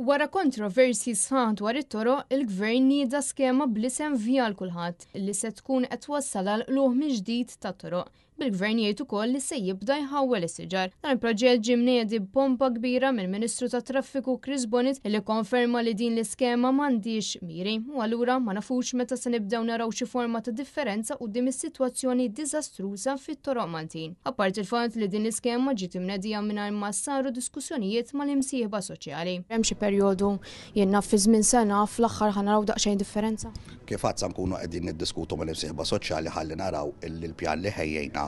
Wara kontroversji sħaħ dwar it-toroq, il-Gvern nieda skema bl-isem Vjal Kulħadd li se tkun qed twassal għal qlugħ mill-ġdid tat-toroq. Bil-Gvern jgħid ukoll li se jibda jħawwel is-siġar. Dan il-proġett ġie mniedi b'pompa kbira mill-Ministru tat-Traffiku Chris Bonett li konferma li din l-iskema m'għandhiex miri u allura ma nafux meta se nibdew naraw xi forma ta' differenza quddiem is-sitwazzjoni diżastruża fit-toroq Maltin. Apparti l-fatt li din l-iskema ġiet imnedija mingħajr ma saru diskussjonijiet mal-imsieħba soċjali. Hemm xi perjodu, jien naf, fi żmien sena, fl-aħħar ħa naraw daqsxejn differenza? Kif għad sa nkunu qegħdin niddiskutu mal-imsieħba soċjali ħalli naraw illi l-pjan li ħejjejna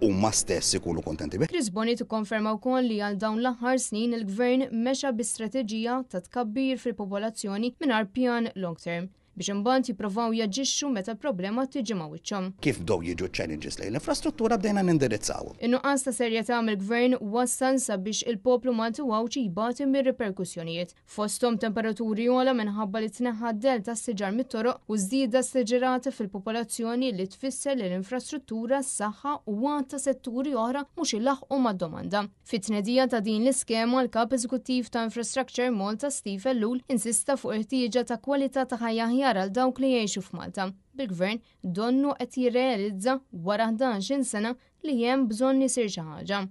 huma stess ikunu kuntenti bih. Chris Bonett ikkonferma wkoll li għal dawn l-aħħar snin il-Gvern mexa bi strateġija ta' tkabbir fil-popolazzjoni mingħajr pjan long term, biex imbagħad jipprovaw jaġixxu meta l-problema tiġi ma' wiċċhom. Kif bdew jiġu ċ-challenges lejn l-infrastruttura bdejna nindirizzawhom. In-nuqqas ta' serjetà mill-Gvern wassal sabiex il-poplu Malti u Għawdxi jbati mir-riperkussjonijiet, fosthom temperaturi ogħla minħabba li tneħħa d-dell tas-siġar mit-toroq u żieda esaġerata fil-popolazzjoni li tfisser li l-infrastruttura, s-saħħa u għadd ta' setturi oħra mhux ilaħħqu mad-domanda. Fit-tnedija ta' din l-iskema, l-Kap Eżekuttiv ta' Infrastructure Malta Steve Ellul insista fuq il-ħtieġa ta' kwalità ta' ħajja aħjar għal dawk li jgħixu f'Malta. Bil-Gvern donnu qed jirrealizza wara 11-il sena li hemm bżonn isir xi ħaġa.